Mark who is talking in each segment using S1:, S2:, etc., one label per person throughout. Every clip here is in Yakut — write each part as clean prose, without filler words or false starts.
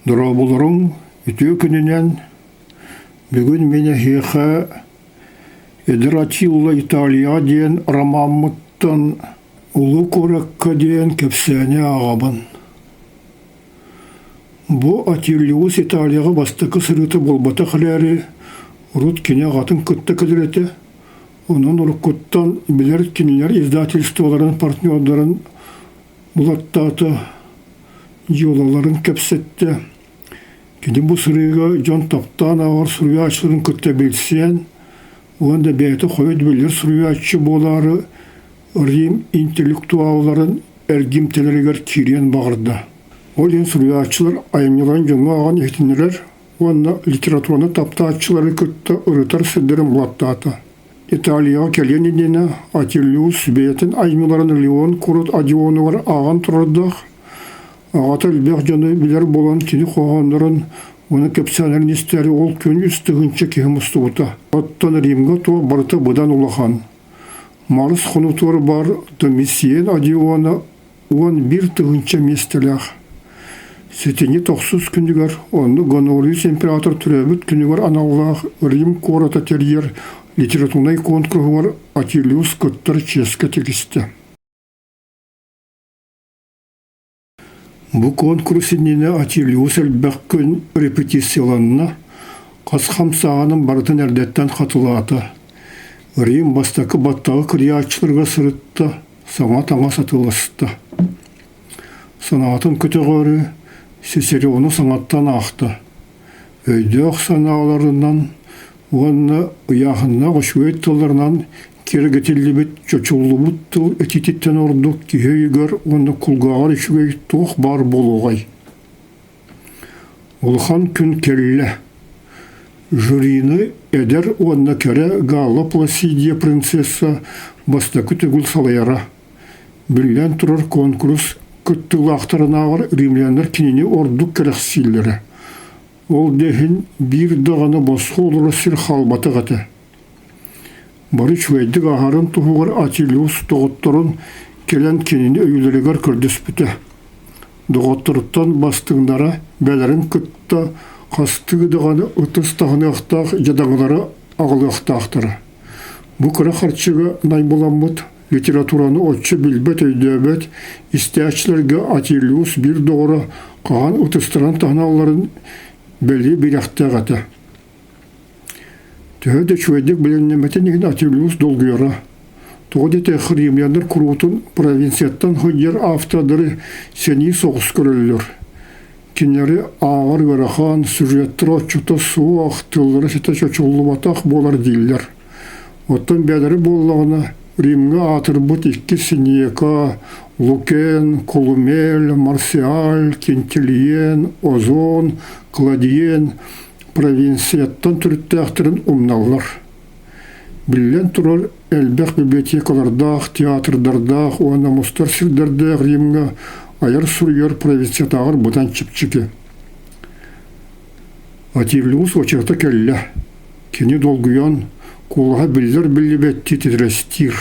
S1: Дорооболоруҥ, үтүө күнүнэн! Бүгүн мин эһиэхэ «Эдэр Атилла Италияҕа» диэн ромаммыттан «Улуу куоракка» диэн кэпсээни ааҕабын. Бу Атиллиус Италияҕа бастакы сырыыта буолбатах эрээри, урут кини аҕатын кытта кэлэр этэ, онон уруккуттан билэр кинилэр издательстволарын партнердарын булаттаата, дьыалаларын кэпсэттэ. Кини бу сырыыга дьон таптаан ааҕар суруйааччыларын кытта билсиэн уонна бэйэтэ хойут биллэр суруйааччы буолаары Рим интеллектуалларын эргимтэлэригэр киириэн баҕарда. Ол иһин суруйааччылар айымньыларын дьоҥҥо ааҕан иһитиннэрэр уонна литератураны таптааччылары кытта ырытар сирдэрин булаттаата. Италияҕа кэлиэн иннинэ Атиллиус бэйэтин айымньыларын Леон куорат Одеонугар ааҕан турардаах, аҕата элбэх дьону билэр буолан кини хоһооннорун уонна кэпсээннэрин истээри ол күн 3000 киһи мустубута. Оттон Римҥэ туох барыта быдан улахан. Марс хонуутугар баар Домициан Одеона 11 000 миэстэлээх. Сэтинньи тохсус күнүгэр онно Гонориус император төрөөбүт күнүгэр аналлаах Рим куората тэрийэр литературнай куонкуруһугар Атиллиус кыттар чиэскэ тигистэ. Бу куонкурус иннинэ Атиллиус элбэх күн репетицияланна, хас хамсааһынын барытын эрдэттэн хатылаата. Рим бастакы баттаҕы кырыйааччыларга сырытта, саҥа таҥас атыыласта. Санаатын көтөҕөөрү Сесариону саҥаттан аахта. Өйдөөх санааларынан уонна ыйааһыннаах үчүгэй тылларынан киэргэтиллибит, чочуллубут тыл этиититтэн ордук киһи өйүгэр уонна кулгааҕар үчүгэй туох баар буолуоҕай? Улахан күн кэллэ. Жюрины эдэр уонна кэрэ Галла Пласидия принцесса бастакы төгүл салайара. Биллэн турар, куонкурус кыттыылаахтарынааҕар римляннар кинини ордук кэрэхсииллэрэ. Ол да иһин биир даҕаны босхо олорор сир хаалбатах этэ. Бары үчүгэйдик ааһарын туһугар Атилиус доҕотторун кэлэн кинини өйүүлэригэр көрдөспүтэ. Доҕотторуттан бастыҥнара бэлэрин кытта хастыы даҕаны ытыс таһыныахтаах дьадаҥылары аҕалыахтаахтара. Бу кыра харчыга найбыламмыт литератураны оччо билбэт-өйдөөбөт истээччилэргэ Атилиус биир доҕоро хаһан ытыстарын таһыналларын бэлиэ бирэхтээх этэ. Төһө да үчүгэйдик бэлэмнэммэтин иһин Атилиус долгуйара. Тоҕо диэтэххэ римляннар куруутун провинцияттан сылдьар автордары сэнии соҕус көрөллөр. Кинилэри ааҕар ыарахан, сюжеттара оччото суох, тыллара ситэ чочуллубатах буолар дииллэр. Оттон бэйэлэрэ буоллаҕына Римҥэ аатырбыт икки Синьека, Лукен, Колумель, Марсиаль, Кентильен, Озон, Кладиен провинцияттан төрүттээхтэрин умналлар. Биллэн турар, элбэх библиотекалардаах, театрдардаах уонна мустар сирдэрдээх Римҥэ айар-суруйар провинциятааҕар быдан чэпчэки. Атиллиус уочарата кэллэ. Кини долгуйан, куолаһа биллэр-биллибэттии титирэстиир.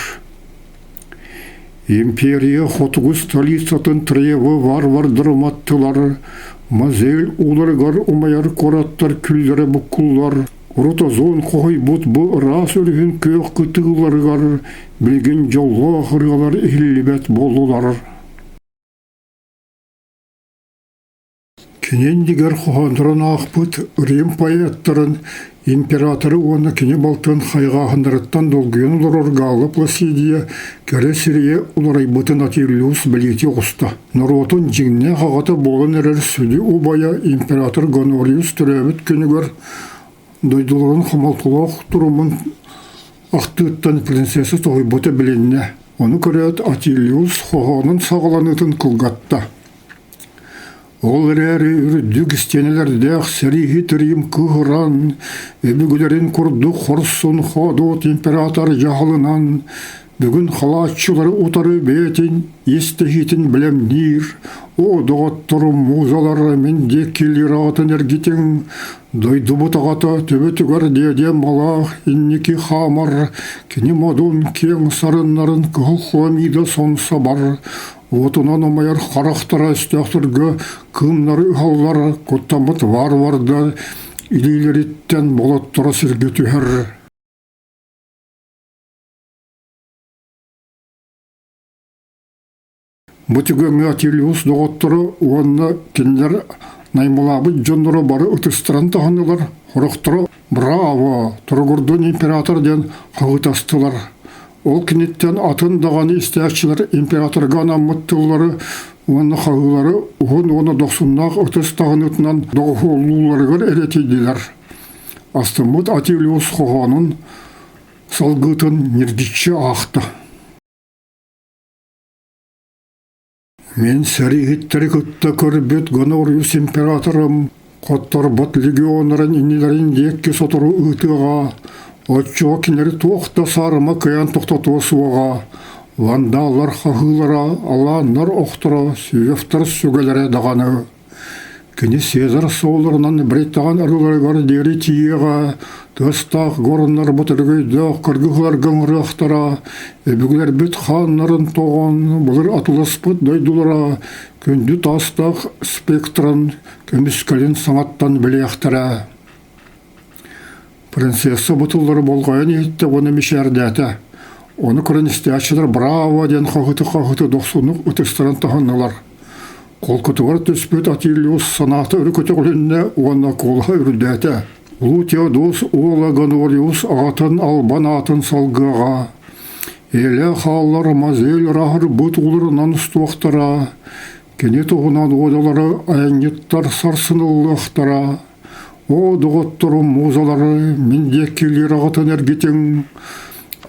S1: Империя хотугу столицатын Тревы варвардары уматтылар, Мазель ууларыгар умайар куораттар күллэрэ буккуллар, урут озон хоһуйбут бу ыраас өрүһүн күөх кытыыларыгар билигин дьоллоох ырыалар иһиллибэт буоллулар. Кини иннигэр хоһооннорун аахпыт Рим поэттарын, императоры уонна кини балтын хайҕааһыннарыттан долгуйан олорор Галла Пласидия кэрэ сирэйэ уларыйбытын Атиллиус бэлиэтии оҕуста. Норуотун дьиҥнээх аҕата буолан эрэр сүдү убайа император Гонориус төрөөбүт күнүгэр дойдуларын хомолтолоох турумун ахтыыттан принцесса тоһуйбута билиннэ. Ону көрөөт Атиллиус хоһоонун саҕаланыытын кылгатта. Ол эрээри үрдүк истиэнэлэрдээх сэрииһит Рим кыыһыран, өбүгэлэрин курдук хорсун хоодуот император дьаһалынан бүгүн халааччылары утары бэйэтин иэстэһиитин бэлэмниир. Оо, доҕотторум, музалар, мин диэки лираатын эргитиҥ, дойдубут аҕата төбөтүгэр диэдиэм малаах инники хаамар, кини модун киэҥ сарыннарын кыһыл хламида сон сабар. Уотунан умайар харахтара өстөөхтөргө кыымнары ыһаллар, куттаммыт варвардар илиилэриттэн болотторо сиргэ түһэр. Бу түгэҥҥэ Атилиус доҕотторо уонна кинилэр наймылаабыт дьонноро бары ытыстарын таһыннылар, сорохторо «Браво! Туругурдун император!» диэн хаһыытастылар. Ол киниттэн атын даҕаны истээччилэр императорга анаммыт тыллары уонна хаһыылары уһун уонна дохсуннаах ытыс таһыныытынан доҕуһуоллуулларыгар эрэ тиийдилэр. Астыммыт Атилиус хоһоонун салгыытын ньиргиччи аахта. Мин сэрииһиттэри кытта көрбүт Гонориус императорым хотторбот легионнарын иннилэрин диэки сотору ыытыаҕа, оччоҕо кинилэри туох да саарыма кыайан тохтотуо суоҕа, вандаллар хаһыылара, алааннар охторо, свевтар сүгэлэрэ даҕаны. Кини Цезарь суолларынан Британ арыыларыгар диэри тиийиэҕэ, тыастаах горннарбыт өрөгөйдөөх кыргыһыыларга ыҥырыахтара, өбүгэлэрбит хааннарын тоҕон, былыр атыласпыт дойдулара күндү таастаах спектрын көмүскэлин саҥаттан билиэхтэрэ. Принцесса бу тыллары болҕойон иһиттэ уонна мичээрдээтэ. Ону көрөн истээччилэр «Браво!» диэн хаһыты-хаһыты дохсуннук ытыстарын таһыннылар. Холкутугар түспүт Атилиус санаата өрө көтөҕүлүннэ уонна куолаһа үрдээтэ. Улуу Теодос уола Гонориус аҕатын албан аатын салгыаҕа. Элэ хааллар Мазель ырааһырбыт ууларынан устуохтара, кини туһунан уодалары айанньыттар сарсыныллыахтара. Оо, доҕотторум, музалары, мин диэки лираҕытын эргитиҥ,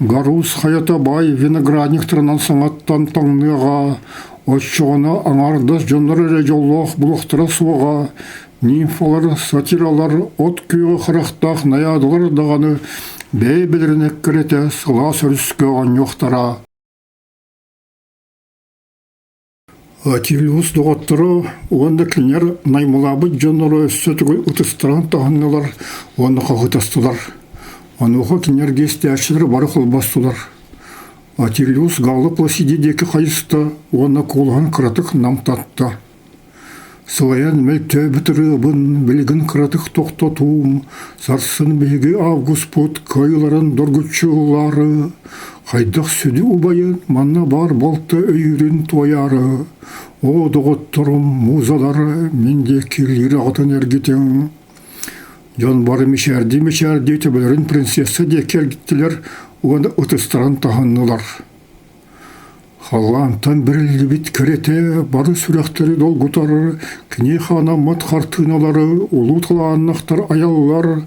S1: Гарус хайата баай виноградниктарынан саҥаттан таҥныаҕа, оччоҕуна аҥаардас дьоннор эрэ дьоллоох булуохтара суоҕа, нимфалар, сатиралар, от күөҕэ харахтаах наядалар даҕаны бэйэ-бэйэлэрин эккирэтэ сылаас өрүскэ оонньуохтара. Атилиус доҕотторо уонна кинилэр наймылаабыт дьонноро өссө тугу ытыстарын таһыннылар уонна хаһыытастылар. Онуоха кинилэр истээччилэр бары холбостулар. Атилиус Галла Пласиди диэки хайыста уонна куолаһын кыратык намтатта. Сылайан мөлтөөбүт ырыабын билигин кыратык тохтотуум, сарсын биһиги авгуспут кыайыыларын доргуччу ыллаары, хайдах сүдү убайын манна баар балта өйүүрүн туойаары, оо, доҕотторум, музалар, мин диэки лираҕытын эргитиҥ. Дьон бары мичээрдии-мичээрдии төбөлөрүн принцесса диэки эргиттилэр уонна ытыстарын таһыннылар. Халлаантан бэриллибит кэрэтэ бары сүрэхтэри долгутар, киниэхэ анаммыт хартыыналары улуу талааннахтар айаллар,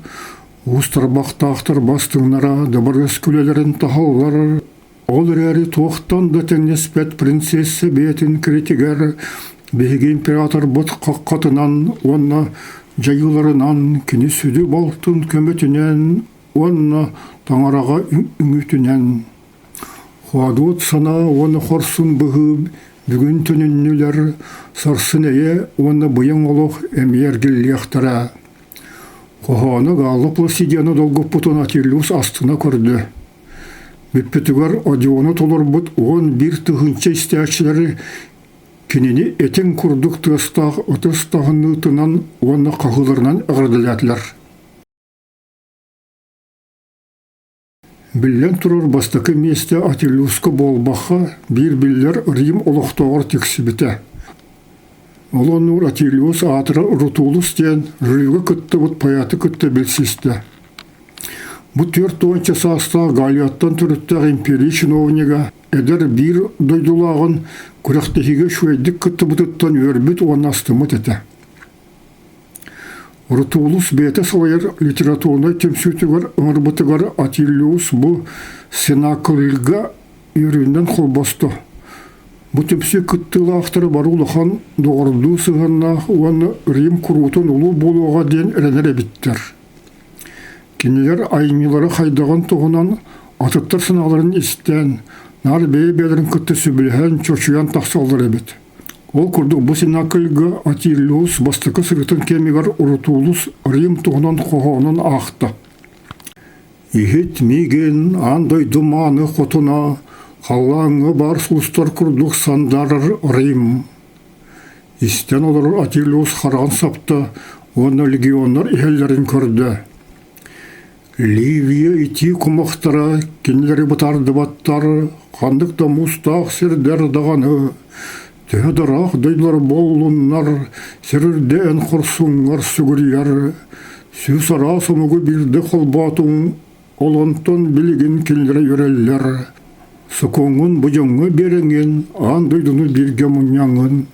S1: уус тарбахтаахтар бастыҥнара дыбарыас күлэлэрин таһаллар. Ол эрээри туохтан да тэҥнэспэт принцесса бэйэтин киритигэр биһиги императорбыт хаххатынан уонна дьайыыларынан кини сүдү балтын көмөтүнэн уонна таҥараҕа үҥүүтүнэн Хоодуот санаа уонна хорсун быһыы бүгүн төнүннүлэр, сарсын эйэ уонна быйаҥ олох эмиэ эргиллиэхтэрэ. Хоһоону Галла Пласидианы долгуппутун Атилиус астына көрдө. Бүппүтүгэр Одиону толорбут 11 000 истээччилэри кинини этиҥ курдук тыастаах ытыс таһыныытынан уонна хаһыыларынан эҕэрдэлээтилэр. Биллэн турар, бастакы миэстэ Атилюска буолбахха, биир биллэр Рим олохтооҕор тиксибитэ. Ол оннугар Атилиус аатыра Рутулус диэн жюрига кыттыбыт поэты кытта билсистэ. Бу 40 саастаах Галияттан төрүттээх империя чиновнига эдэр биир дойдулааҕын күрэхтэһиигэ үчүгэйдик кыттыбытыттан үөрбүт уонна астыммыт этэ. Рутулус бэйэтэ салайар литературнай түмсүүтүгэр ыҥырбытыгар Атиллиус бу Сенаклыырга үөрүүнэн холбосто. Бу түмсүү кыттыылаахтара бары улахан доҕордуу сыһыаннаах уонна Рим куруутун улуу буолуоҕа диэн эрэнэр эбиттэр. Кинилэр айымньылара хайдаҕын туһунан атыттар санааларын истэн, наар бэйэ-бэйэлэрин кытта сөбүлэһэн, чочуйан тахсаллар эбит. Ол курдук бу Синакыльга Атиллиус бастакы сырыытын кэмигэр Рутулус Рим туһунан хоһоонун аахта. «Иһит миигин аан дойду мааны хотуна, Халлааҥҥа баар сулустар курдук сандаарар Рим. Истэн олорор Атилиус хараҕын сапта уонна легионнар иһэллэрин көрдө. Ливия итии кумахтара кинилэри бытаардыбаттар, ханнык да муустаах сирдэр даҕаны төһө да ыраах дойдулар буоллуннар, сир үрдээн хорсуҥҥар сүгүрүйэр, сүүс араас омугу биирдэ холбоотуҥ, ол онтон билигин кинилэри үөрэллэр. Сокуоҥҥун бу дьоҥҥо биэрэҥҥин, аан дойдуну бииргэ мунньаҥҥын,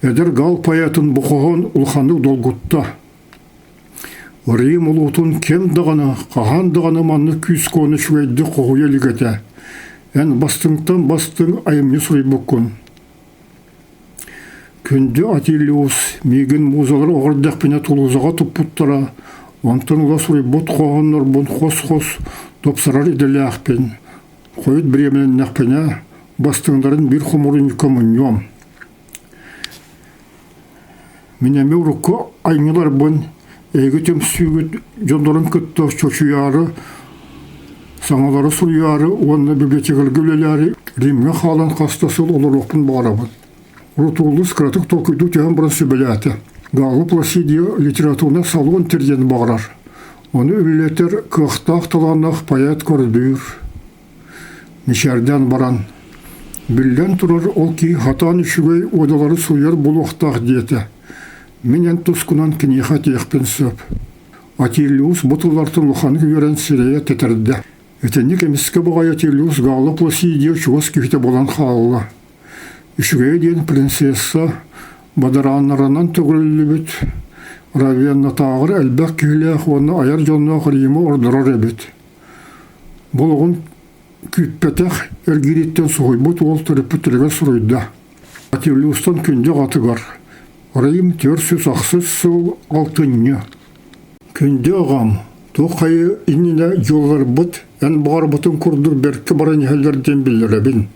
S1: эдэр гал поэтын бу хоһоон улаханнык долгутта. Рим улуутун ким даҕаны, хаһан даҕаны маннык күүс-куону үчүгэйдик хоһуйа илик этэ. Эн бастыҥтан бастыҥ айымньы суруйбуккун. Күндү Атилиус, миигин музалар оҕордохпүнэ Тулузаҕа туппуттара, онтон ыла суруйбут хоһооннорбун хос-хос тупсарар идэлээхпин. Хойут бириэмэлэннэхпинэ, бастыҥнарын биир хомуурунньукка мунньуом. Мин эмиэ урукку айымньыларбын эһиги түмсүүгүт дьоннорун кытта чочуйаары, саҥалары суруйаары уонна библиотекаларга үлэлээри Римҥэ хаалан хас да сыл олоруохпун баҕарабын. Рутуллус кыратык толкуйдуу түһэн баран сүбэлээтэ. Гаала Пласидия литературнай салон тэрийэн баҕарар. Ону үлэлэтэр кыахтаах талааннаах поэт көрдүүр. Мичээрдээн баран, биллэн турар, ол киһи хатаан үчүгэй уодалары суруйар буолуохтаах диэтэ. Мин эн тускунан киниэхэ этиэхпин сөп. Атилиус бу тыллартан улаханнык үөрэн сирэйэ тэтэрдэ. Итинник эмискэ баҕайы Атилиус Гаала Пласидия чугас киһитэ буолан хаалла. Үчүгэйэ диэн принцесса бадарааннарынан төгүрүллүбүт Равеннатааҕар элбэх киһилээх уонна айар дьонноох Римы ордорор эбит. Болоҕун күүппэтэх эргиириттэн соһуйбут уол төрөппүттэригэр суруйда. Атилиустан күндү аҕатыгар Рим 406 сыл алтынньы. Күндү аҕам, туох хайы иннинэ дьуолларбыт эн баҕарбытыҥ курдук бэркэ баран иһэллэр диэн биллэрэбин.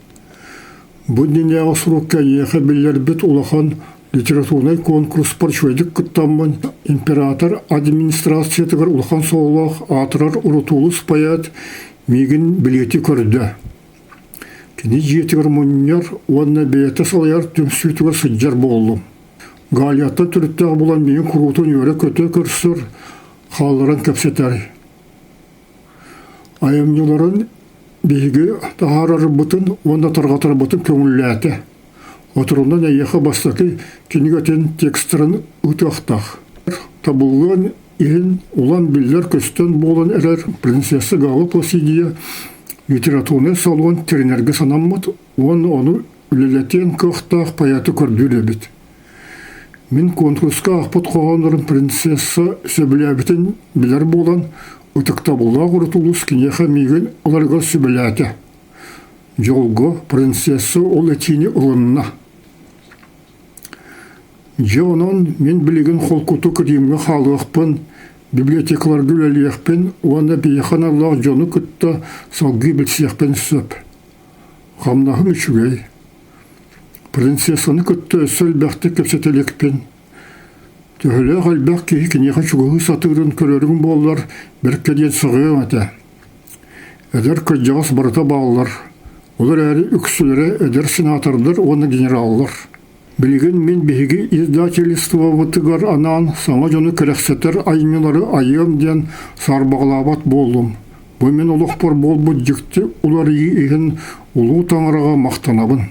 S1: Бу иннинээҕи сурукка эйиэхэ биллэрбит улахан литературнай куонкуруспар үчүгэйдик кыттаммын, император администрациятыгар улахан сололоох аатырар урутуулус поэт миигин билиэти көрдө. Кини дьиэтигэр мунньар уонна бэйэтэ салайар түмсүүтүгэр сылдьар буоллум. Галияттан төрүттээх буолан миигин куруутун үөрэ-көтө көрсөр, хаалларан кэпсэтэр. Айымньыларын биһиги таһаарарбытын уонна тарҕатарбытын көҥүллээтэ. Отурунан эйиэхэ бастакы кинигэтин текстарын ыытыахтаах. Табыллыан иһин улам биллэр-көстөн буолан эрэр принцесса Гала Пласидия литературнай салон тэринэргэ санаммыт уонна ону үлэлэтиэн кыахтаах поэты көрдүүр эбит. Мин куонкуруска аахпыт хоһооннорум принцесса сөбүлээбитин билэр буолан, ытыктабыллаах урутулус киниэхэ миигин ыларыгар сүбэлээтэ. Дьолго, принцесса ол этиини ылынна. Дьэ онон мин билигин холкутук Римҥэ хаалыахпын, библиотекаларга үлэлиэхпин уонна биһиэхэ аналлаах дьону кытта салгыы билсиэхпин сөп. Хамнаһым үчүгэй. Принцессаны кытта өссө элбэхтик кэпсэтэ иликпин. Төһөлөөх элбэх киһи киниэхэ чугаһыы сатыырын көрөрүҥ буоллар, бэркэ диэн сөҕүөм этэ. Эдэр кырдьаҕас барыта бааллар, ол эрээри үксүлэрэ эдэр сенатордар уонна генераллар. Билигин мин биһиги издательствобытыгар анаан саҥа дьону кэрэхсэтэр айымньылары айыам диэн саарбаҕалаабат буоллум. Бу мин олохпор буолбут дьикти уларыйыы иһин Улуу Таҥараҕа махтанабын.